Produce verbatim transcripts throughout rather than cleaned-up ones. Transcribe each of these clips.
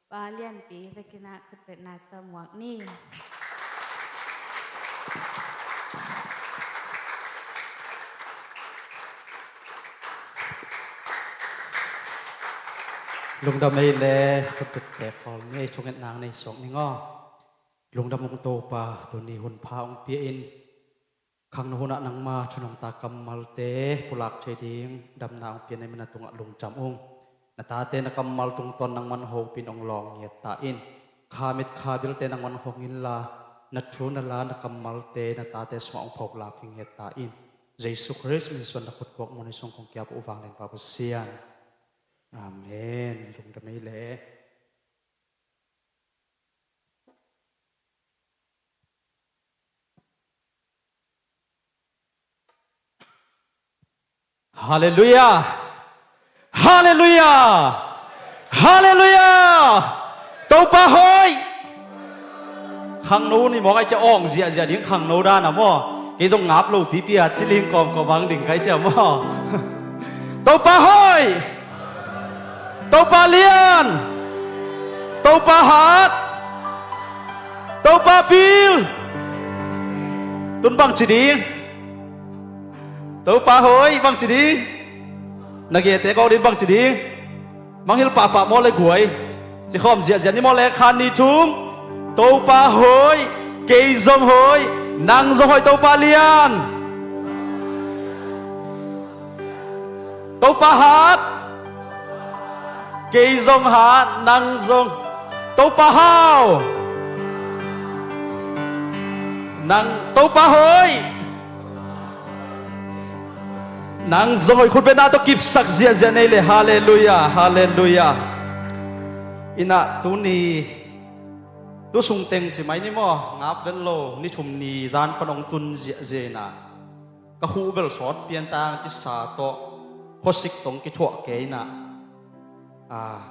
Pa Lianpi vekin ah khutbetna tawh muak ni. Lungdam ei le, khutbet pek khol ni ei, thungetna nei suak ning aw. Lungdam ung Topa, tuni hun pha ong pia in, khangno hunah nangma thu nungta kammalte pulak thei ding damna ong pia na hih manin na tungah lungdam ung. Na tate na kammal tungtawn nangman hopin ong lawng ngiat ta in. Kha mit kha bilte nangman hong inla, na thu na la na kammalte na tate sungah ong pholak hi ngiat ta in. Jesu Khrist min suang na khut kuak mun sung kong kiap uh vanglian Pa Pasian. Amen. Lungdam ei le. Halleluiah. Halleluiah. Halleluiah. Topa hoih. Khangno ni maw, kai cia awng ziahziah ding khangno dan a maw. Kei zong ngap lo pipi a ciling kawmkawm bang ding kai cia maw. Topa hoih. Topa lian. Topa hat. Topa pil. Tun bang ci ding. Topa hoih bang ci ding. Na gete kawk ding bang ci ding. Mangngilh pahpah maw le guai. Ci khawm ziahziah ni maw le khan ni thum. Topa hoih. Kei zong hoih. Nang zong hoih Topa lian. Topa hat. Kei zong hat, nang zong. Topa hau. Nang Topa hoih. Nang zong hoih, khutbetna tawh kipsak ziahziah nei le. Halleluiah, halleluiah. Inah tuni, tu sungteng ci mai ni maw, ngap vet lo, ni thum ni zan pan ong tun ziahziah inah. Ka huh bel sawt pian tang cisa tawh khuasik tong kithuah kei inah. A,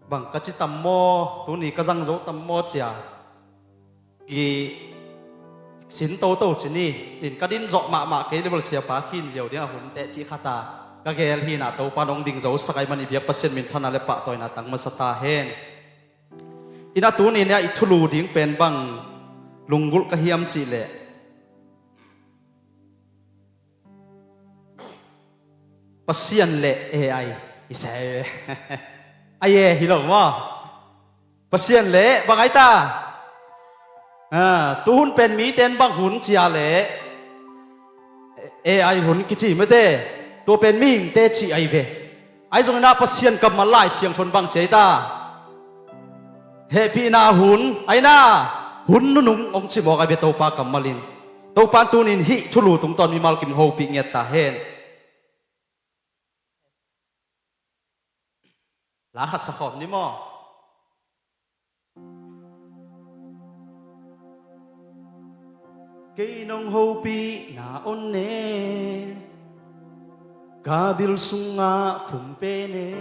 bang ka ci tam maw, tuni ka zang zo tam maw cia. Ki sin toto ci ni, in ka din zawh mahmah kei le bel siapa khin ziau ding a hun teh cih khat a. Ka gel hi inah Topa nong ding zo sak ahih man i biak Pasian minthanna le pahtawina tang masa ta hen. Inah tuni ni a i thulu ding pen bang lunggulh ka hiam cih leh. Pasian le A I i se. Ai e, hi lo maw? Pasian le bang ai ta? Ah, tu hun pen mite in bang hun cia le A I hun kici mete. Tua pen mihingte cih ai ve. Ai zong inah Pasian kammal Lai Siangtho in bang ci ai ta? Hehpihna hun, ai inah hun nunung ong ci mawk ai ve Topa kammal in. Topa in tunin hih thulu tungtawn mimal kim hopih ngiat ta hen. La khat sa khawm ni maw? Kei nong hopihna on ne, ka bil sungah khum pen e,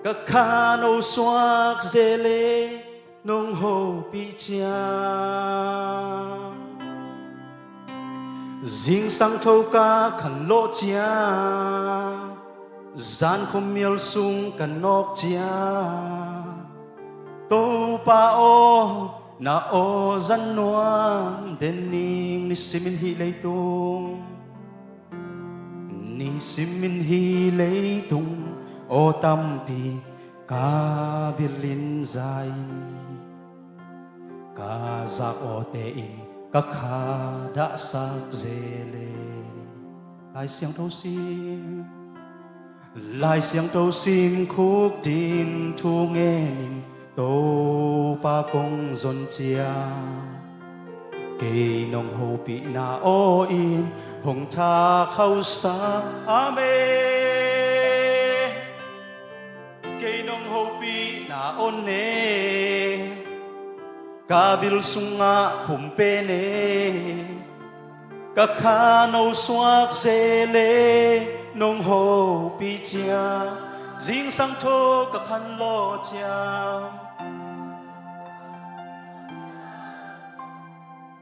ka khan o suak zel e, nong hopih ciang. Zingsang tho ka khan lawh ciang, zan khawmial sung ka nawk ciang. Topa aw, na aw zan nuam den ning, nisimin hih leitung. Nisimin hih leitung aw tampi ka bil in za in, ka zak awte in ka kha dahsak zel e. Lai Siangtho sim, Lai Siangtho sim khuk din thu ngen in Topa kong zon ciang. Kei nong hopihna aw in hong thak hausa. Amen. Kei nong hopihna on ne, ka bil sungah khum pen e, ka khan o suak zel e, nong hopih ciang. Zingsang tho ka khan lawh ciang,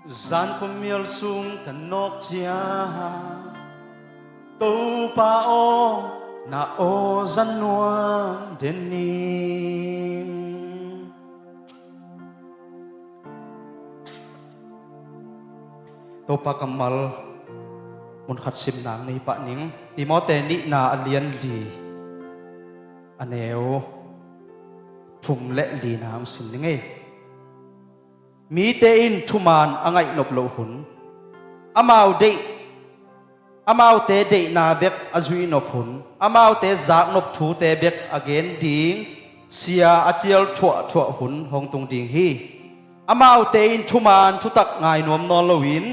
zan khawmial sung ka nawk ciang. Topa aw, na aw zan nuam den ni. Topa kammal mun khat sim nang nei pah ning. Timote nihna a lian li, a neu thum le li nang sim ning ei. Mite in thuman a ngaihnop loh hun, amau deih, amaute deihna bek a zuihnop hun, amaute zaknop thute bek a gen ding sia a cial thuahthuah hun hong tung ding hi. Amaute in thuman thutak ngai nuam nawn loin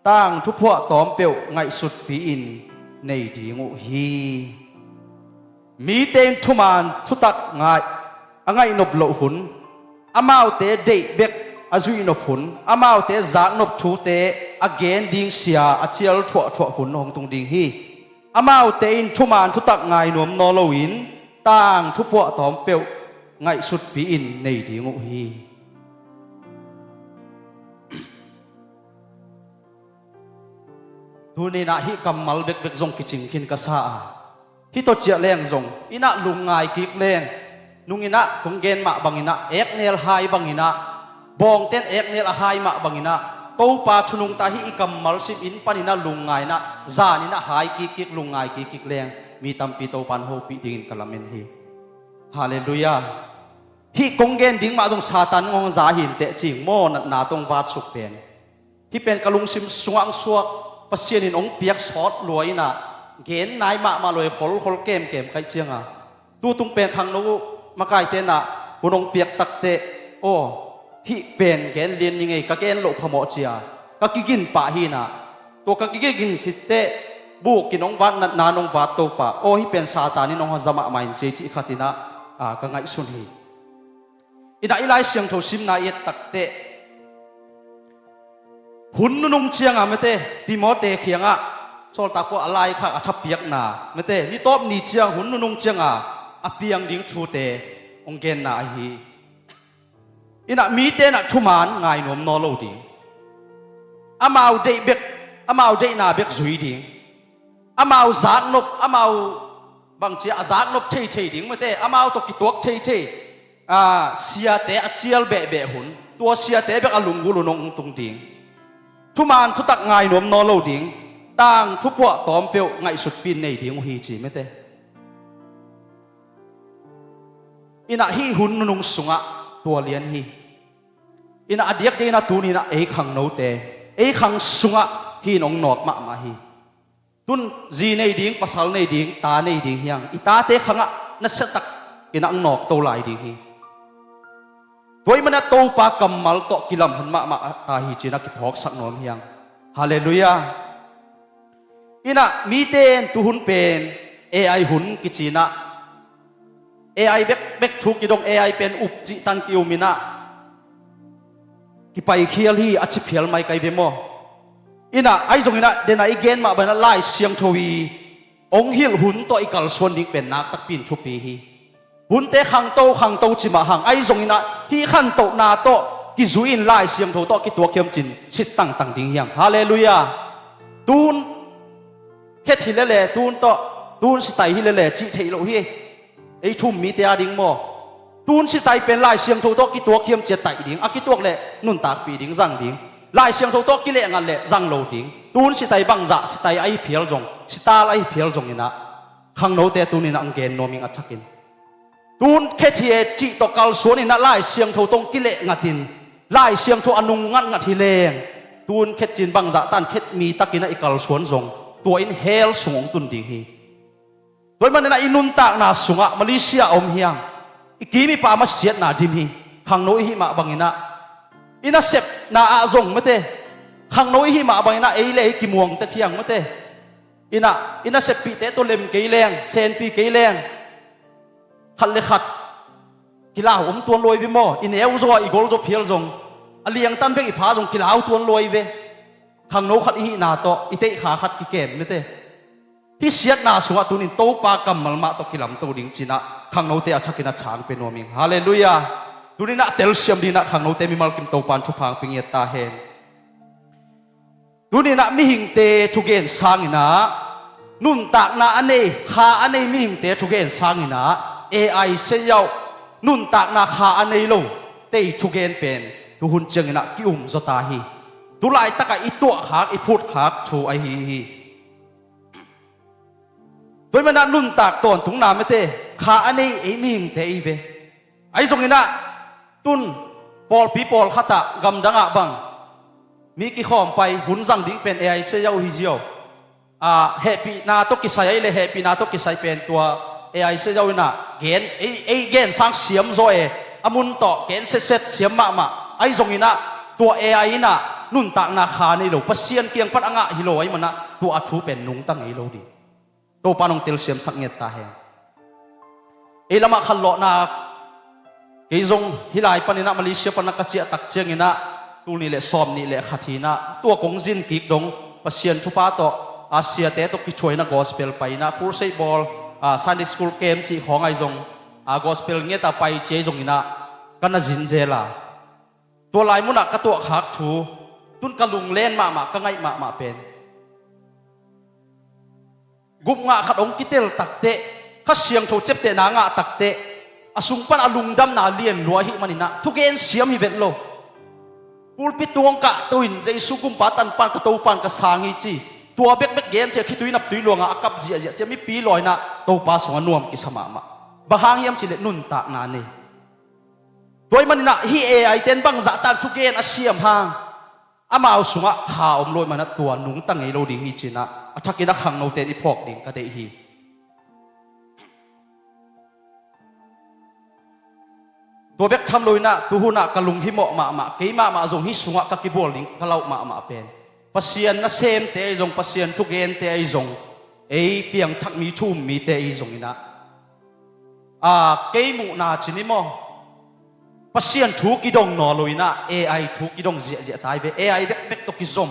tang thuphuah tawm peuh ngaihsutpi-in nei ding uh hi. Mite in thuman thutak ngai, a ngaihnop loh hun, amaute deih bek a zuihnop hun, amaute zaknop thute a gen ding sia a cial thuahthuah hun hong tung ding hi. Amaute in thuman thutak ngai nuam nawn loin tang thuphuah tawm peuh ngaihsutpi-in nei ding uh hi. Tuninah hih kammal bekbek zong kicing khin ka sa a, hih tawh ciah leng zong innah lungngai kik leng, nunginah kong gen mah banginah eknel hai banginah, bawngten eknel a hai mah banginah, Topa thunungta hih i kammal sim inn paninah lungngainah zaninah hai kikkik lungngai kikkik leng mi tampi Topan hopih dingin ka lamen hi. Halleluiah. Hih kong gen ding mah zong Satan ngong za hinteh cing maw, natna tong vatsuk pen. Hih pen ka lungsim sungah ang suak, Pasian in hong piak sawt lua innah gen nai mahmah lua hi, kholkhol kemkem kaih cianga. Tutung pen khangno uh makaite innah hun hong piak takteh, aw, hih pen gen lian ni ngei, ka gen loh phamawh cia ka kigin pah hinah. Tua ka kigin khitteh bukin hong vat, natna nong vat Topa, aw, hih pen Satan in hong haza mahmah in cei cih khatinah, a, ka ngaihsun hi. Innah i Lai Siangtho simna i et takteh, hun nunung cianga mete Timote khiangah sawltak Paul a laikhak a thapiakna mete nitawp ni ciang hun nunung cianga a piang ding thute hong genna ahi. Innah mite innah thuman ngai nuam nawn lo ding, amau deih bek, amau deihna bek zui ding, amau zaknop, amau bangcia a zaknop theithei ding mete, amau tawh kituak theithei, a, siate a cial behbeh hun, tua siate bek a lunggulh hun hong tung ding. Thuman thutak ngai nuam nawn lo ding, tang thuphuah tawm peuh ngaihsutpi-in nei ding uh hi ci mete. Innah hih hun nunung sungah tua lian hi. Innah a diakdiak innah tuninah ei khangnote, ei khang sungah hih in hong nawk mahmah hi. Tun zi nei ding, pasal nei ding, ta nei ding hiang, i tate khangah nasiatak innah hong nawkto lai ding hi. Tua ih manah Topa kammal tawh kilam hun mahmah ta hi cinah kiphawksak nuam hiang. Halleluiah. Innah mite in tuhun pen A I hun kicinah, A I bekbek thu kidong, A I pen up cihtan ki-uminah kipaikhial hi a ci phial mai kai ve maw? Innah ahi zonginah denah i gen mah banah Lai Siangtho hi, hong hilh hun tawh i kalsuan ding pen naktakpi in thupi hi. Hunte khangto khangto ci mah hang, ahi zonginah hih khantohna tawh kizui-in Lai Siangtho tawh kituak hiam cin sit tangtang ding hiang. Halleluiah. Tun khet hi lele, tun tawh, tun sitai hi lele cih theih loh hi. Ei thu-um mite a ding maw? Tun sitai pen Lai Siangtho tawh kituak hiam cia taih ding, a kituak leh nuntakpih ding, zang ding. Lai Siangtho tawh kileh ngat leh zang lo ding. Tun sitai bangzah sitai ahi phial zong, sital ahi phial zonginah khangnote tuninah hong gen nuam ing a thakin. Tun khet hi e cih tawh kalsuaninah Lai Siangtho tawh hong kileh ngatin, Lai Siangtho a nung ngatngat hi leng, tun khet cin bangzah tan khet mi takinah i kalsuan zong tua in hell sung hong tun ding hi. Tua ih maninah i nuntakna sungah Malaysia a om hiang, i kim i pam a siatna dim hi. Khangno i hih mah banginah i nasepna ah zong mete, khangno i hih mah banginah ei le ei kimuangtek hiang mete. Innah i naseppihte tawh lem kei leng, senpi kei leng, khat le khat kilau om tuan luai ve maw? I neu zaw a i gol zaw phial zong, a liangtan bek i pha zong kilau tuan luai ve. Khangno khat i hihna tawh i teihkha khat kikem mete. Hih siatna sungah tunin Topa kammal mah tawh kilamto ding cinah khangnote a thakin a chang pe nuam ing. Halleluiah. Tuninah telsiam dinah khangnote mimal kim Topan thupha hong pia ngiat ta hen. Tuninah mihingte thugen sanginah nuntakna a nei, kha a nei mihingte thugen sanginah A I, seiau, nuntakna kha a nei lo tei thugen pen tuhun cianginah ki-um zaw ta hi. Tulaitakah i tuahkhak, i phutkhak thu ahi hi. Tua ahih manin ah nuntak tawntungna mete, kha a nei ei mihingte i ve. Ahi zongin ah tun pawlpi pawlkhat ah gamdang ah bang mi kikhawm pai, hun zang ding pen A I sia uh hi ziau. A, hehpihna tawh kisai ahih leh hehpihna tawh kisai pen tua A I sia uh in ah gen, ei, ei gen sang siam zaw e, a mun tawh gen setset siam mahmah. Ahi zongin ah tua A I in ah nuntakna kha nei lo, Pasian kiang pan a ngah hi lo ahih manin ah tua a thu pen nungta ngei lo ding. Topa in hong telsiamsak ngiat ta hen. Ei lamah khanlawhna, kei zong hih lai panin ah Malaysia pan ah ka ciah tak ciangin ah, tul nih le sawm nih le khat hi-in ah, tua kong zin kik dong Pasian thupha tawh, a, siate tawh kithuah in ah gospel pai in ah, crusade bawl, a, Sunday school camp cih khawng ahi zong, a, gospel ngiat a pai ci ahi zongin ah ka na zin zel a. Tua lai munah ka tuahkhak thu, tun ka lunglen mahmah, ka ngaih mahmah pen, gupngah khat hong kitel takteh, Kha Siangtho ciaptehna ngah takteh, a sung pan a lungdamna lian lua ahih manin ah thugen siam hi vet lo. Pulpit tung hong kahto in Jesu gumpa tanpan ka Topa in ka sang hi ci, tua bekbek gen ciang khitui naptui luangah a kap ziahziah ciang mipi lawi-in ah Topa sungah nuam kisa mahmah. Bang hang hiam cih leh nuntakna nei. Tua ahih manin ah hih A I ten bangzah tan thugen a siam hang, amau sungah kha om lo ahih manin ah tua nungta ngei lo ding hi ci-in ah, a thakin a khangnote in i phawk ding ka deih hi. Tua bek tham lo-in ah, tuhun ah ka lunghimawh mahmah, kei mahmah zong hih sungah ka kibual ding ka lauh mahmah pen, Pasian nasemte ahi zong, Pasian thugente ahi zong, ei piangthak mi, thu um mite ahi zongin ah, a, kei muhna ci ni maw, Pasian thu kidong nawn lo-in ah A I thu kidong ziahziah ta hi ve. A I bekbek tawh kizom.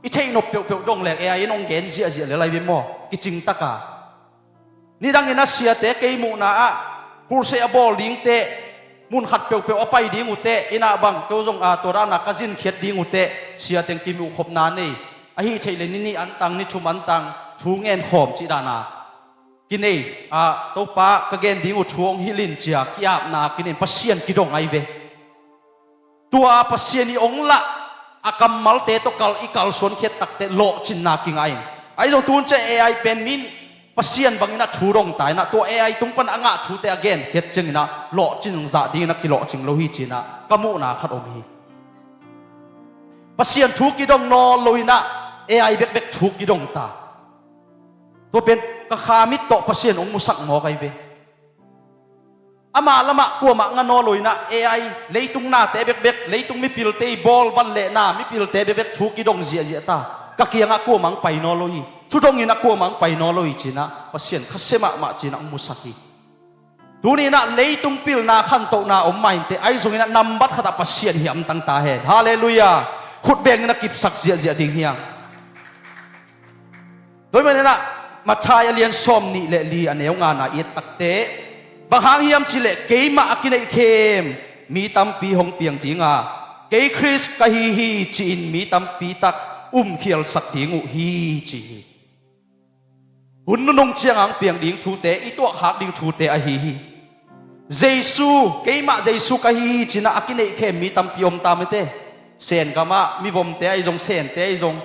I theihnop peuhpeuh dong leng A I in hong gen ziahziah lel ahi ve maw, kicing tak a. Nidangin ah siate kei muhna ah, crusade a bawl dingte, mun khat peuhpeuh a pai ding uhteh, inn ah bang, kei zong, a, tua dan a ka zinkhiat ding uhteh, siate in kimuhkhopna nei. Ahi theih leh ni nih antang, ni thum antang thu ngenkhawm cih dan a kinei, a, Topa, ka gen ding uh thu hong hilh in ci-a ki-apna kinei in Pasian kidong ahi ve. Tua Pasian in hong lah a kammalte tawh kal, i kalsuan khiat takteh lawhcinna kingah in. Ahi zong tun ciang A I pen mi in Pasian bangin ah thu dong ta in ah, tua A I tung pan a ngah thute a genkhiat ciangin ah lawhcing zah dingin ah kilawhcing lo hi ci-in ah ka muhna khat om hi. Pasian thu kidong nawn lo-in ah A I bekbek thu kidong ta. Tua pen ka kha mit tawh Pasian hong musak mawk ahi ve. Amah lamah kuamah nga nawn lo-in ah A I, leitung nate bekbek, leitung mipilte i bawl van lehna, mipilte bekbek thu kidong ziahziah ta. Ka kiangah kuamah hong pai nawn lo hi. Thu dongin ah kuamah hong pai nawn lo hi ci-in ah Pasian khasia mahmah ci-in ah hong musak hi. Tuni-in ah leitung pilna khantohna om mah inteh, ahi zongin ah nambat khatah Pasian hiamtang ta hen. Halleluiah. Khut bengin ah kipsak ziahziah ding hi hang. Tua ahih manin ah Matthai a lian sawm nih le li a neu ngana i et takteh, bang hang hiam cih leh keimah a kineihkhem mi tampi hong piang ding a, kei Khrist ka hi hi ci-in mi tampi tak umkhialsak ding uh hi ci hi. Hun nunung ciang hong piang ding thute, i tuahkhak ding thute ahi hi. Jesu, keimah Jesu ka hi hi ci-in ah a kineihkhem mi tampi om ta mete. Sen gamah mivomte ahi zong, sente ahi zong,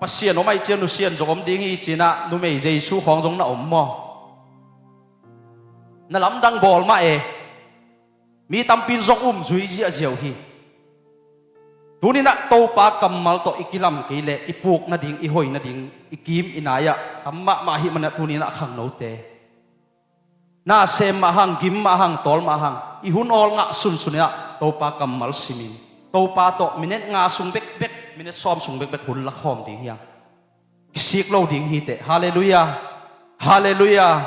Pasian om ahih ciang nusian zong om ding hi ci-in ah numei Jesu khawng zong na om maw? Na lamdang bawl mah e. Mi tampi in zong um zui ziahziah uh hi. Tuni-in ah Topa kammal tawh i kilam kei leh i puk nading, i hoi nading, i kim i nai-ah tam mahmah ahih manin ah tuni-in ah khangnote, na sem mah hang, gim mah hang, tawl mah hang, i hun awl ngah sunsun-in ah Topa kammal simin, Topa tawh minute nga sung bekbek, minute sawm sung bekbek hun lakhawm ding hi hang. Kisik lo ding hi teh. Halleluiah. Halleluiah.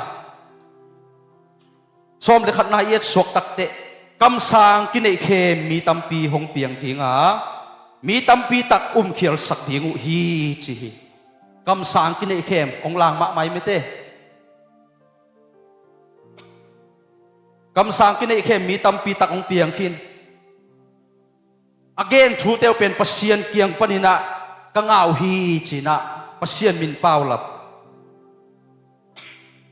Sawm le khatna i et suak takteh, kamsang kineihkhem mi tampi hong piang ding a, mi tampi tak umkhialsak ding uh hi ci hi. Kamsang kineihkhem hong lang mahmah hi mete. Kamsang kineihkhem mi tampi tak hong piang khin. A gen thute uh pen Pasian kiang panin ah ka ngah uh hi ci-in ah Pasian min paulap.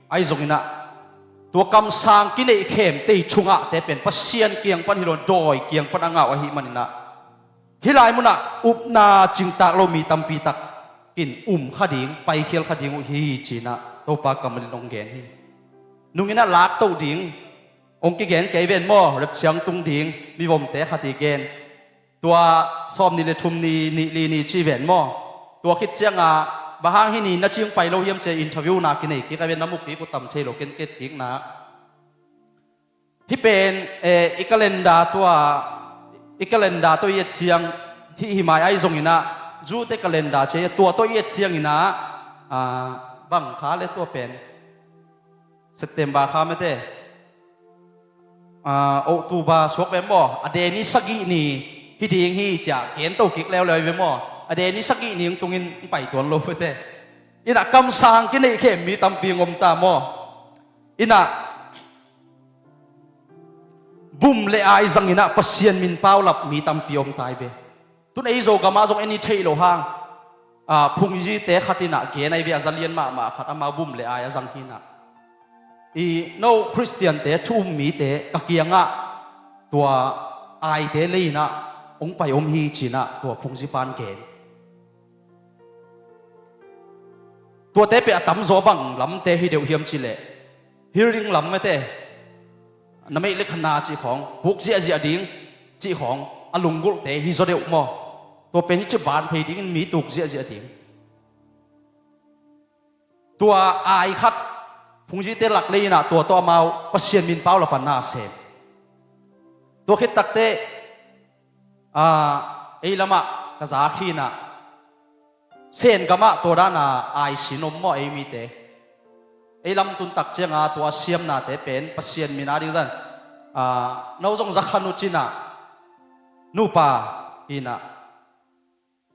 Ahi zongin ah tua kamsang kineihkhemte i thu ngahte pen Pasian kiang pan hi lo-in dawi kiang pan a ngah uh ahih manin ah, Hih lai munah upna cingtak lo mi tampi tak in um kha ding, paikhial kha ding uh hi cinah Topa kammal in hong gen hi. Nunginah laktoh ding hong kigen kei ven maw, rapture tung ding mivomte khat i gen. Tua sawm ni le thum ni, nih li ni ci ven maw? Tua khit cianga bang hang hih ni na cing pai lo hiam ci-a interview na kinei kik a ven, na mu kik uh tam thei lo, ken ka et kikna. Hih pen, eh, i calendar tua, i calendar tua i et ciang, hih hi mai ahi zonginah, Jew-te calendar ci-a, tua tua i et cianginah, ah, bang kha le tua pen September kha mete, ah, October suak ve maw? A de ni sagih ni hi ding hi ci-a gen to kik leuleu ve maw? A de ni sagih ni hong tungin hong pai tuan lo mete. Innah kamsang kineih khem mi tampi hong om ta maw? Innah bum le ai zanginah Pasian min paulap mi tampi om tai ve. Tun ei Zogamah zong en i theih loh hang, ah, phungzite khat innah gen ahi ve, a zalian mahmah khat, amau bum le ai a zang hinah. I no Khristiante thu um mite ka kiangah tua aite lei innah hong pai om hi cinah tua phungzipan gen. Tuate peh a tamzaw bang lamte hi deuh hiam cihleh, hearing lam mete, na meih le khana cih khawng, puk ziahziah ding cih khawng, a lunggulhte hi zaw deuh maw? Tua pen hi ci van phei dingin mi tuk ziahziah ding. Tua ai khat phungzite lak lei innah tua tawh amau Pasian min paulap a na sem. Tua khit takteh, ah, ei lamah ka zak hinah, Sen gamah tua dana ai sin om maw ei mite? Ei lam tun tak cianga tua siamnate pen Pasian min a ding zan, ah, no zong za khan uh cinah, nupa hinah,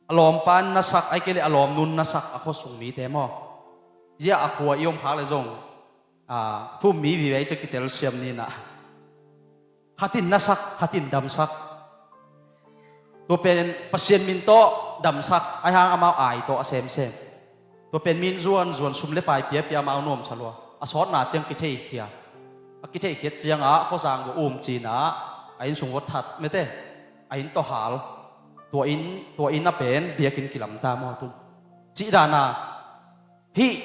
a lawmpa in na sak, ai kei le a lawmnu in na sak a khuasung mite maw? Zia a khua i om khak le zong, ah, thu um mi vive i ci-a kitel siam ninah. Khat in na sak, khat in damsak. Tua pen Pasian min tawh damsak, ahi hang amau ai tawh a semsem. Tua pen min zuan zuan, sum le pai piapia amau nuamsa lua. A sawtna ciang kitheikhiat. A kitheikhiat ciangah khuazang vua um cinah, a innsung vua that mete, a inn tawh hal. Tua inn, tua inn a pen biakinn kilamta maw tun? Cih dana hih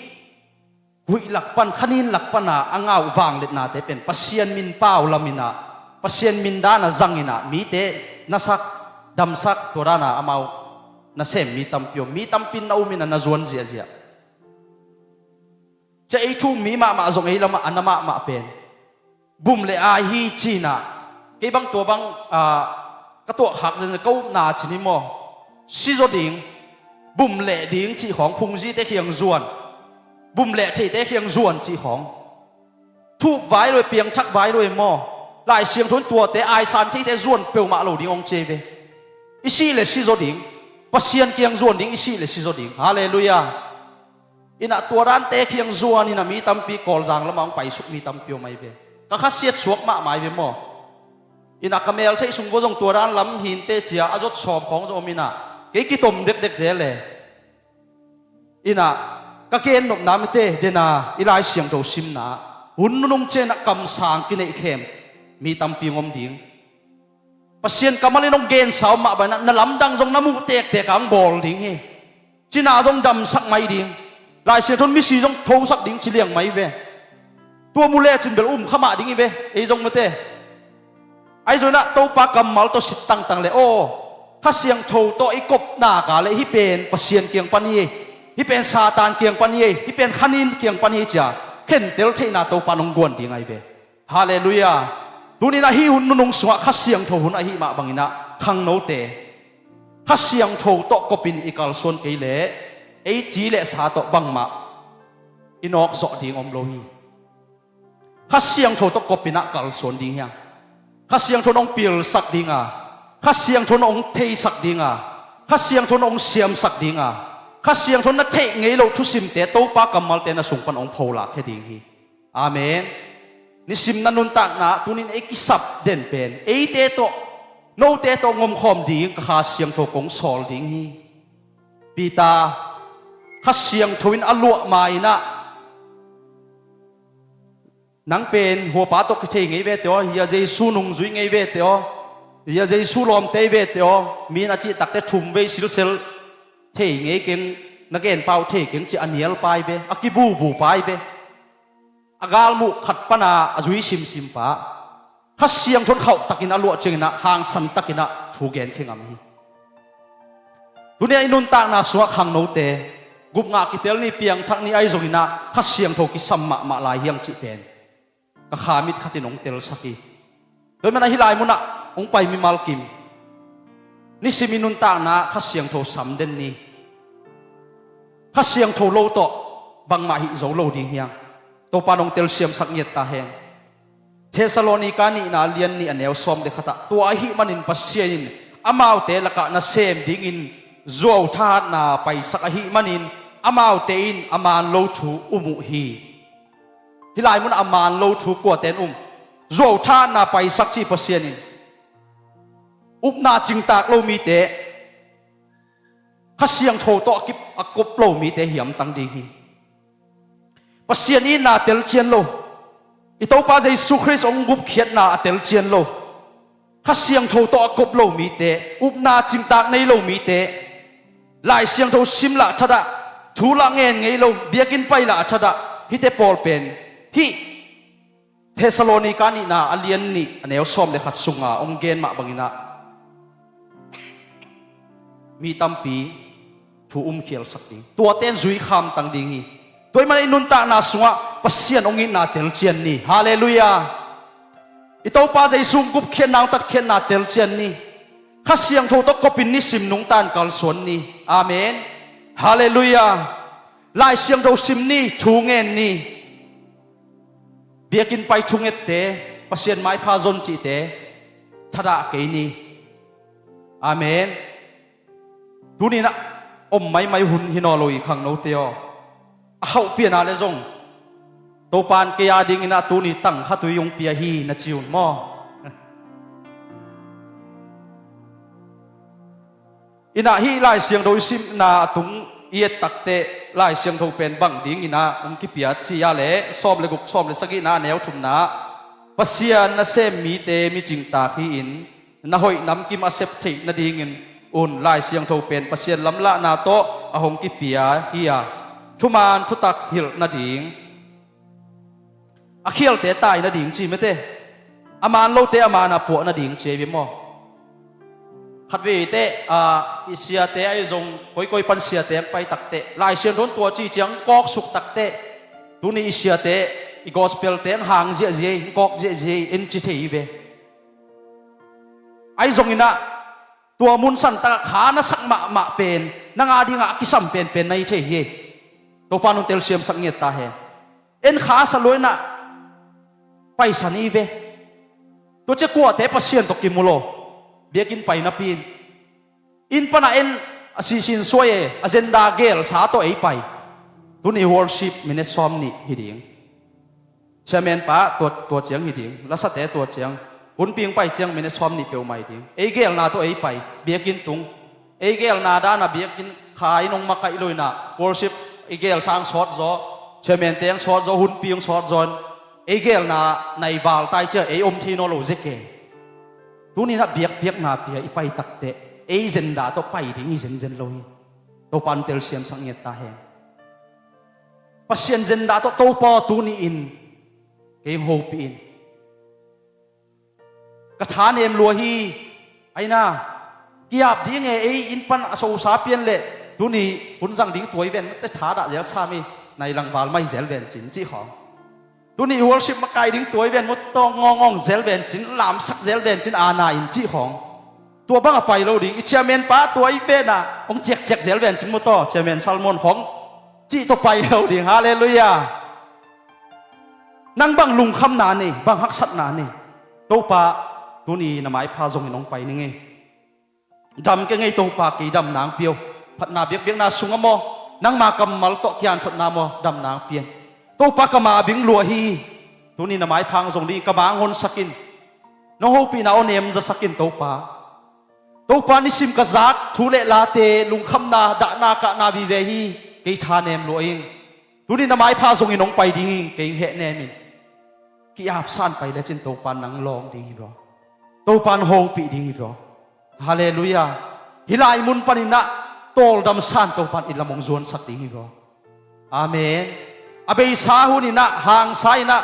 huih lak pan, khanin lak pana a ngah uh vangliatnate pen Pasian min pau laminah, Pasian min dana zanginah mite na sak, damsak, tua dana amau na sem mi tampi om, mi tampi in na uminah na zuan ziahziah. Cia ei thu um mi mahmah zong ei lamah a na mahmah pen bum le ai hi cinah, kei bang tua bang, ah, ka tuahkhak zen ka upna cin hi maw? Sizaw ding, bum leh ding cih khawng, phungzite khiang zuan, bum leh theite khiang zuan cih khawng. Thup vai lo e, piangthak vai lo e maw? Lai Siangtho in tuate aisan theite zuan peuhmah lo ding hong ci ve. I sih le sizaw ding, Pasian kiang zuan ding, i sih le sizaw ding. Halleluiah. Innah tua dante khiang zuan innah mi tampi Kawlzang lamah hong paisuk mi tampi om ahi ve. Ka khasiat suak mahmah ahi ve maw? Innah ka meltheih sung vua zong tua dan lam hinte cia a zot sawm khawng zong om innah kei kitom dekdek zel e. Innah ka gen nopna mite dena i Lai Siangtho simna hun nunung cianah kamsang kineih khem mi tampi hong om ding. Pasian kammal in hong gensa om mah banah na lamdang zong na muh tektek a hong bawl ding hi. Cina zong damsak mai ding. Lai Siangtho in misi zong thosak ding ci liang mai ve. Tua mu lecin bel um kha mah ding hi ve, ei zong mate. Ahi zongin ah Topa kammal tawh sit tangtang le aw, Kha Siangtho tawh i kop nak leh hih pen Pasian kiang pan hi, hih pen Satan kiang pan hi, hih pen khanin kiang pan hi ci-a khentel theihna Topa in hong guan ding ahi ve. Halleluiah. Tuni-in ah hih hun nunung sungah Kha Siangtho hun ahih mah bangin ah khangnote, Kha Siangtho tawh kopin i kalsuan kei leh ei ci le sa tawh bangmah i nawkzawh ding om lo hi. Kha Siangtho tawh kopin ah kalsuan ding hi hang. Kha Siangtho in hong pilsak ding a, Kha Siangtho in hong theisak ding a, Kha Siangtho in hong siamsak ding a, Kha Siangtho in na theih ngei loh thusimte Topa kammalte na sung pan hong pholak khia ding hi. Amen. Nisim na nuntakna tuni-in ei kisap den pen eite tawh, note tawh ngomkhawm ding ka Kha Siangtho kong sawl ding hi. Peter, Kha Siangtho in a luah ma-in ah, nang pen huapa tawh kithei ngei vete aw, hia Jesu nungzui ngei vete aw. Ia Jesu lawmte i vete aw, mi in a cih takte thum vei silsel thei ngei keng, na genpa uh thei keng ci a nial pai ve, a kibubu pai ve. A galmuh khat pana a zui simsim pa Kha Siangtho in khauh takin a luah ciangin ah hangsan takin ah thu gen khe ngam hi. Tuni a i nuntakna sungah khangnote gupngah kitel ni, piangthak ni ahi zongin ah Kha Siangtho kisam mahmah lai hiang cih pen ka kha mit khatin hong telsak hi. Tua ahih manin ah hih lai munah hong pai mimal kim nisim i nuntakna Kha Siangtho sam den ni. Kha Siangtho lo tawh bangmah hih zo lo ding hiang. Topa in hong telsiamsak ngiat ta hen. Thessalonika nihna a lian nih a neu sawm le khatah, tua ahih manin Pasian in amaute lakah nasem dingin zuau thahatna paisak ahih manin amaute in a man lo thu um uh hi. Hih lai munah a man lo thu kuate in um? Zuau thahatna paisak ci Pasian in. Upna cingtak lo mite, Kha Siangtho tawh a kip a kop lo mite hiamtang ding hi. Pasian itna telcian lo, i Topa Jesu Khrist hong gupkhiatna a telcian lo, Kha Siangtho tawh a kop lo mite, upna cingtak nei lo mite, Lai Siangtho sim lah thadah, thu lah ngen ngei lo, biakinn pai lah thadah, hihte pawl pen hih Thessalonika nihna a lian nih a neu sawm le khat sunga hong gen mah bangin ah mi tampi thu umkhialsak ding, tuate in zui khamtang ding hi. Tua ahih manin i nuntakna sungah Pasian hong itna telcian ni. Halleluiah. I Topa Jesu hong gupkhiatna, hong tatkhiatna telcian ni. Kha Siangtho tawh kopin nisim nungta in kalsuan ni. Amen. Halleluiah. Lai Siangtho sim ni, thu ngen ni. Biakinn pai thungette, Pasian maipha zon cihte thadah kei ni. Amen. Tuni in ah om maimai hun hi nawn lo hi khangnote aw. A khauh pian a le zong Topa in kei a dingin ah tuni tang khat uh hong pia hi na ci un maw? In ah hih Lai Siangtho i simna a tung i et takteh Lai Siangtho pen bang dingin ah hong kipia ci a leh, sawm le guk, sawm le sagihna a neu thumna ah, Pasian nasem mite mi cingtak hi-in na hoih namkim a sep theih nadingin un Lai Siangtho pen Pasian lamlahna tawh a hong kipia hi a, thuman thutak hilh nading, a khialte tai nading ci mete, a man lote a man a puah nading ci ei ve maw? Khatvei teh, a, i siate ahi zong, koikoi pan siate ang pai takteh, Lai Siangtho in tua ci ciang kawk suk takteh, tuni i siate, i gospel te ang hang ziahziah ei, kawk ziahziah ei, en ci thei hi ve. Ahi zongin ah, tua mun santak ah kha na sak mahmah pen, nang a dingah a kisam penpen na hi thei hi. Topa in hong telsiamsak ngiat ta hen. En kha sa lua in ah paisan hi ve. Tua ciang kuate Pasian tawh kimu lo. Biakinn pai napi in, inn panah en a sisin suai e, agenda gelsa tawh ei pai. Tuni worship minute sawm nih hi ding. Chairman pa tua, tua ciang hi ding. Lasate tua ciang. Hunpi hong pai ciang minute sawm nih peuhmah hi ding. Ei gelna tawh ei pai. Biakinn tung. Ei gelna dan a biakinn kha in hong makaih lo in ah, worship i gelsa ang sawt zaw, chairman te ang sawt zaw, hunpi ang sawt zaw in, ei gelna nai val tai ciang ei om thei nawn lo zek e. Tuni in ah biakpiakna pia i pai takteh ei zenda tawh pai ding hi zenzen lo hi. Topa in telsiamsak ngiat ta hen. Pasian zenda tawh, Topa aw, tuni in kei hong hopih in. Ka thanem lua hi. Aina, ki-ap ding e, ei inn pan a sosa pian leh, tuni hun zang ding tuai ven, te thadah zel sam hi. Nai langval mai zel ven cin cih khawng. Tuni worship makai ding tuai ven, mutaw ngawngawng zel ven cin, lamsak zel ven cin, ana in cih khawng. Tua bang a pai lo ding, i chairman pa tua i pen a hong ciakciak zel ven cin, mutaw chairman Salmon khawng cih tawh pai lo ding. Halleluiah. Nang bang lungkhamna nei, bang haksatna nei? Topa, tuni na maipha zongin hong pai ning ei. Dam keng ei Topa, kei dam nang pia o. Phatna biakbiakna sungah maw, nangma kammal tawh kianthotna maw, dam nang pia in. Topa, ka mabing lua hi. Tuni na maipha hong zong ding, ka ma hong honsak in. Nong hopihna aw nem zasak in Topa. Topa, nisim ka zak thu le late, lungkhamna, dahna, kahna vive hi. Kei thanem lua ing. Tuni na maipha zongin hong pai ding ing, kei hong hehnem in. Ki-apsa in pai lecin Topa nang lawng ding hi lua. Topan hopih ding hi vaw. Halleluiah. Hih lai mun paninah tawldam san Topan inn lam hong zuansak ding hi vaw. Amen. A beisa huninah hangsa inah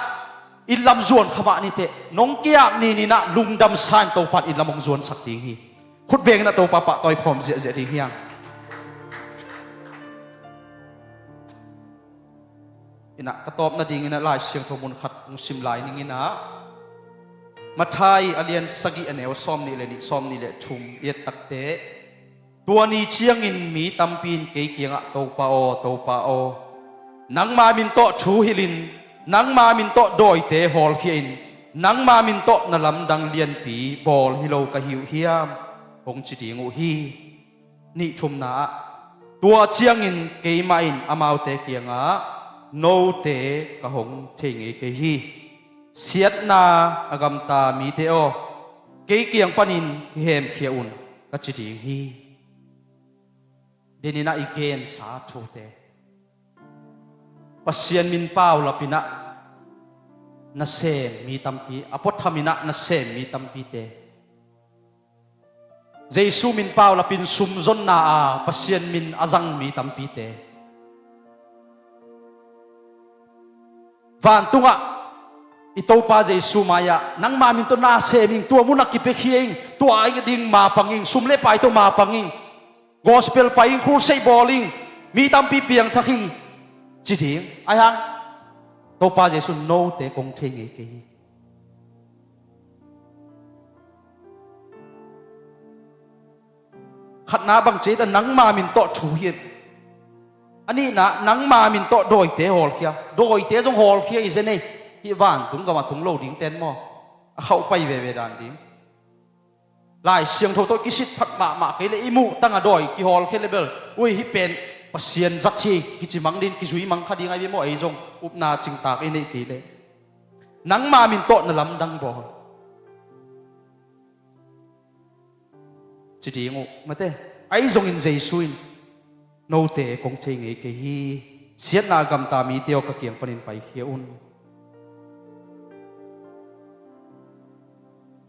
inn lam zuan kha mah niteh, nong kiap nininah lungdam san Topan inn lam hong zuansak ding hi. Khut benginah Topa pahtawi khawm ziahziah ding hiang. Inah ka tawp nadinginah Lai Siangtho mun khat hong sim lai ninginah Matthai a lian sagih a neu sawm nih le nih, sawm nih le thum i et takteh, tua ni ciangin mi tampi in kei kiangah, Topa aw, Topa aw, nangma min tawh thu hilhin, nangma min tawh dawite hawlkhia in, nangma min tawh na lamdang lianpi bawl hi lo ka hi uh hiam? Hong ci ding uh hi. Nih thumna ah, tua ciangin keimah in amaute kiangah, note ka hong thei ngei kei hi. Siatna a gamta mite aw, kei kiang panin kihemkhia un, ka ci ding hi. Deninah i gensa thute, Pasian min paulapinah nasem mi tampi, a puathaminah nasem mi tampite, Jesu min paulapin sumzonna a Pasian min a zang mi tampite, vantungah i Topa Jesu mai-ah nangma min tawh na sem ing, tua munah kipiakhia ing, tua a ing ding mapang ing, sum le pai tawh mapang ing, gospel pai ing, khulsei bawl ing, mi tampi piangthak hi, ci ding. Aihang Topa Jesu note kong thei ngei kei hi. Khatna bang ci ta, nangma min tawh thu hi. A nihna, nangma min tawh dawite hawlkhia. Dawite zong hawlkhia i zen ei. Hih vantung gam a tung lo ding ten maw, a khauh pai veve dan ding. Lai Siangtho tawh kisit phat mahmah kei le i muh tang a dawi kihawlkhia le bel, ui, hih pen Pasian zat hi, kici mang ding, kizui mang kha ding ai ve maw, ei zong upna cingtak i neih kei le. Nangma min tawh na lamdang bawl, ci ding uh mate. Ahi zongin Jesu in, note kong thei ngei kei hi. Siatna a gamta mite aw, ka kiang panin paikhia un.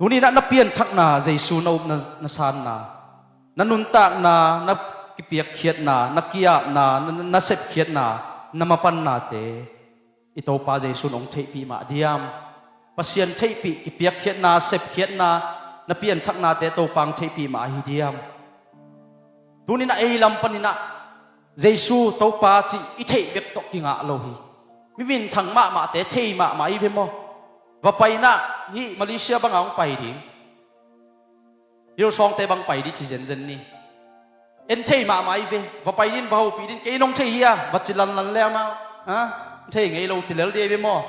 Tuninah na pianthakna, Jesu na up na, na sanna, na nuntakna, na kipiakkhiatna, na kiapna, na, na, na sepkhiatna, na mapannate i Topa Jesu in hong theihpih mah diam? Pasian theihpih, kipiakkhiatna, sepkhiatna, na pianthaknate Topa hong theihpih mah ahi diam? Tuninah ei lam paninah Jesu Topa cih i theih bek tawh kingah lo hi. Mi minthang mahmahte thei mahmah i ve maw? Va painah hih Malaysia bangah hong pai ding. Hillsongte bang pai dih ci zenzen ni. En thei mahmah i ve, va pai din, va hopih din, kei nong thei hi a, va ci lanlan le amau, ha? Thei ngei lo ci lel dih i ve maw?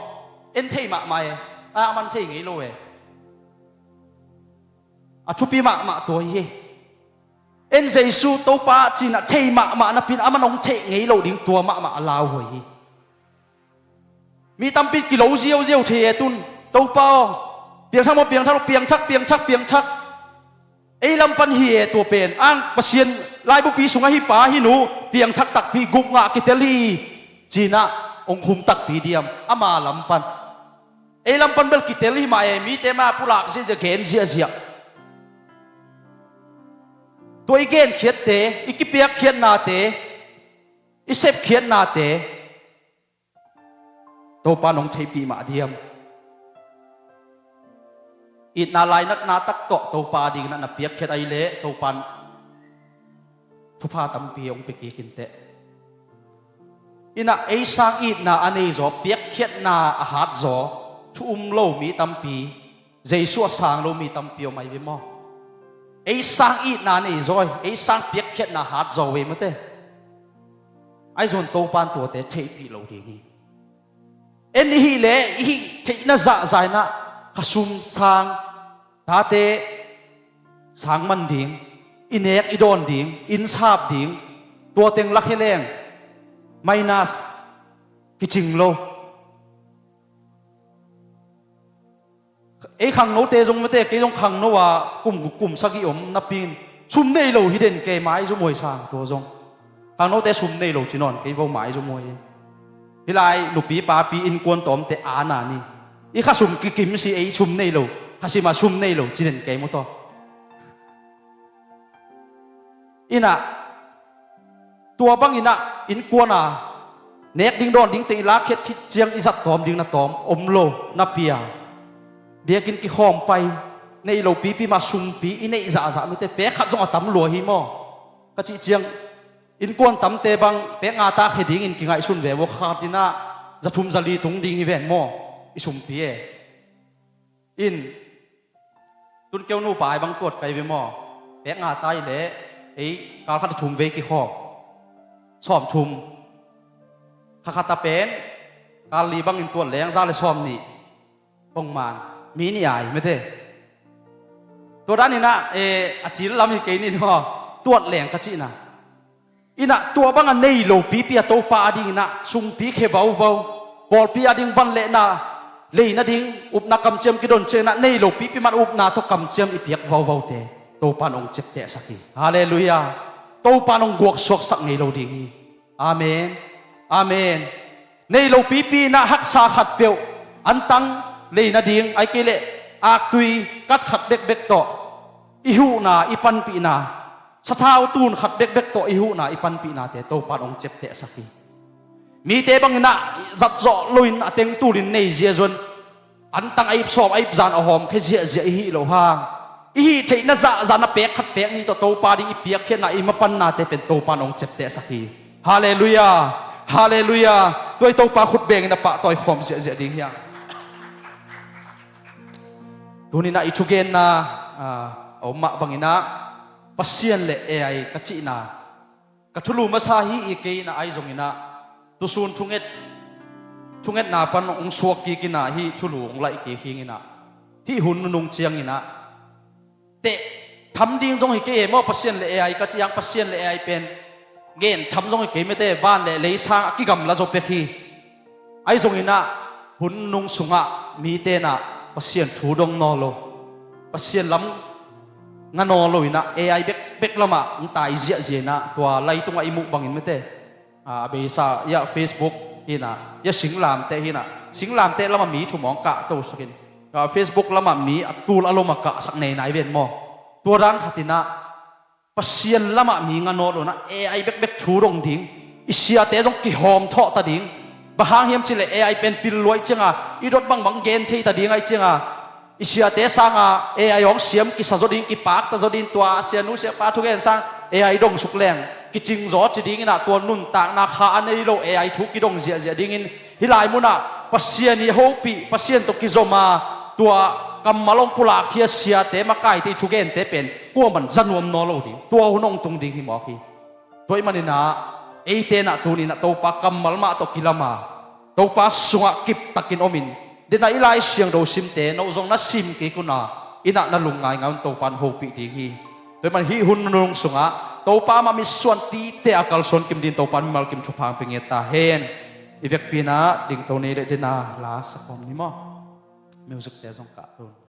En thei mahmah e, a man thei ngei lo e. A thupi mahmah tua hi. En Jesu Topa cinah thei mahmah napin a man hong theih ngei lo ding, tua mahmah a lauhuai hi. Mi tampi kilo ziauziau thei e tun. Topa aw, piangthak maw, piangthak lo, piangthak, piangthak, piangthak. Ei lam pan hi e tua pen, ang Pasian laibupi sungah hih pa hih nu piangthak takpi, gupngah kitel hi, cinah hong khum takpi diam ama lam pan? Ei lam pan bel kitel hi mah e, mite mah pulak ziahziah, gen ziahziah. Tua i genkhiatte, i kipiakkhiatnate, i sepkhiatnate Topa in hong theihpih mah diam? Itna lainatna tak tawh Topa dingin na piakkhiat ahih leh Topa in thupha tampi hong pia kik inteh. Inah ei sang itna a nei zaw, piakkhiatna a hat zaw, thu um lo mi tampi, Jesu a sang lo mi tampi om ahi ve maw? Ei sang itna nei zaw, ei sang piakkhiatna hat zaw ve mate. Ahi zong Topa in tuate theihpih lo ding hi. En i hih leh i hih theihna zahzah inah khasum sang, tate sang man ding, i nek i dawn ding, inn sap ding, tua teng lakhia leng minus kicing lo. Ei khangnote zong mate, kei zong khangno a kum, kum sagih om napi-in sum nei lo hi den, kei mai zumhuai sang tua zong. Khangnote sum nei lo ci nawn, kei vo mai zumhuai hi. Hih lai nupi papi innkuan tawmte ana ni. I khasum kikim si, ei sum nei lo. Khasim a sum nei lo cinen kei maw taw. Inah tua bang inah innkuan a nek ding dawn ding teng i lakkhiat khit ciang i zat tawm ding na tawm om lo na pia. Biakinn kikhawm pai, nei lo pipi mah sumpi i neih zahzah mite pek khat zong a tam lua hi maw. Ka cih ciang innkuan tamte bang pek nga ta khe dingin kingaihsun ve maw, khat inah za thum za li tung ding hi ven maw i sumpi e. In tun keu nupa ai bang tuat kai ve maw? Pek nga ta i leh ei kal khat a thum vei kikhawm, sawm thum. Kha khat a pen kal li bangin tuat leng za le sawm nih. Bongman mi nih ai mete. Tua dan inah eh, a cil lam hi kei nin haw, tuat leng ka cihna. Inah tua bang a nei lo pipi a Topa a ding inah sumpi khe vauvau, pawlpi a ding van le na lei nading upna kamciam kidon ciang inah nei lo pipi man upna tawh kamciam i piak vauvaute Topa in hong ciaptehsak hi. Halleluiah. Topa in hong guaksuaksak ngei lo ding hi. Amen. Amen. Nei lo pipi inah haksa khat peuh, antang lei nading ai kei leh aktui kat khat bekbek tawh i huhna i panpihna, sathau tun khat bekbek tawh i huhna i panpihnate Topa in hong ciaptehsak hi. Mite bang inah zat zawh loin a teng tulin nei ziazon, antang a ip sawm a ip zan a hawm khe ziahziah i hih loh hang, i hih theihna zahzah na pek khat pek nih tawh Topa ding i piakkhiatna i mapannate pen Topa in hong ciaptehsak hi. Halleluiah. Halleluiah. Tua i Topa khut bengin a pahtawi khawm ziahziah ding hiam? Tuninah i thugenna ah, a om mah banginah Pasian le A I ka cihna ka thulu masa hi i kei inah ai zonginah tusun thunget, thungetna pan hong suak kik inah hih thulu hong laih kik hinginah hih hun nunung cianginah teh tham ding zong hi kei e maw. Pasian le A I ka cih hang Pasian le A I pen gen tham zong hi kei mete, van le lei sang a kigamla zaw pek hi. Ai zonginah hun nung sungah mite inah Pasian thu dong naw lo, Pasian lam nga naw lo inah A I bekbek lamah hong tai ziahziah inah tua laitungah i muh bangin mete. A beisa ia Facebook hinah ia singlamteh hinah singlamteh lamah mi thumawng kah tosakin, a Facebook lamah mi a tul a lom a kahsak nei nai ven maw? Tua dan khatinah Pasian lamah mi nga naw lo inah A I bekbek thu dong ding, i siate zong kihawm thawh ta ding. Bang hang hiam cileh A I pen pil luai cianga i dot bangbang gen thei ta ding ai cianga i siate sanga A I hong siam kisa zaw ding, kipakta zaw ding, tua a sianu siapa thugen sang A I dong suk leng kicing zaw ci dinginah tua nuntakna kha a nei lo A I thu kidong ziahziah dingin hih lai munah Pasian i hopih, Pasian tawh kizoma tua kammal hong pulakkhia siate makaite i thugente pen kuaman za nuam naw lo ding, tua hun hong tung ding hi mawk hi. Tua ih maninah eite inah tuninah Topa kammal mah tawh kilama Topa sungah kiptakin omin, dena i Lai Siangtho simte no zong na sim kik una inah na lungngaingai un Topa in hopih ding hi. Tua ih man hih hun nunung sungah Topa mah mitsuan tite a kalsuan kim din Topa in mimal kim thupha hong pia ngiat ta hen. I vekpi inah dingto ni le dena la sakawm ni maw? Music te zong kah tun.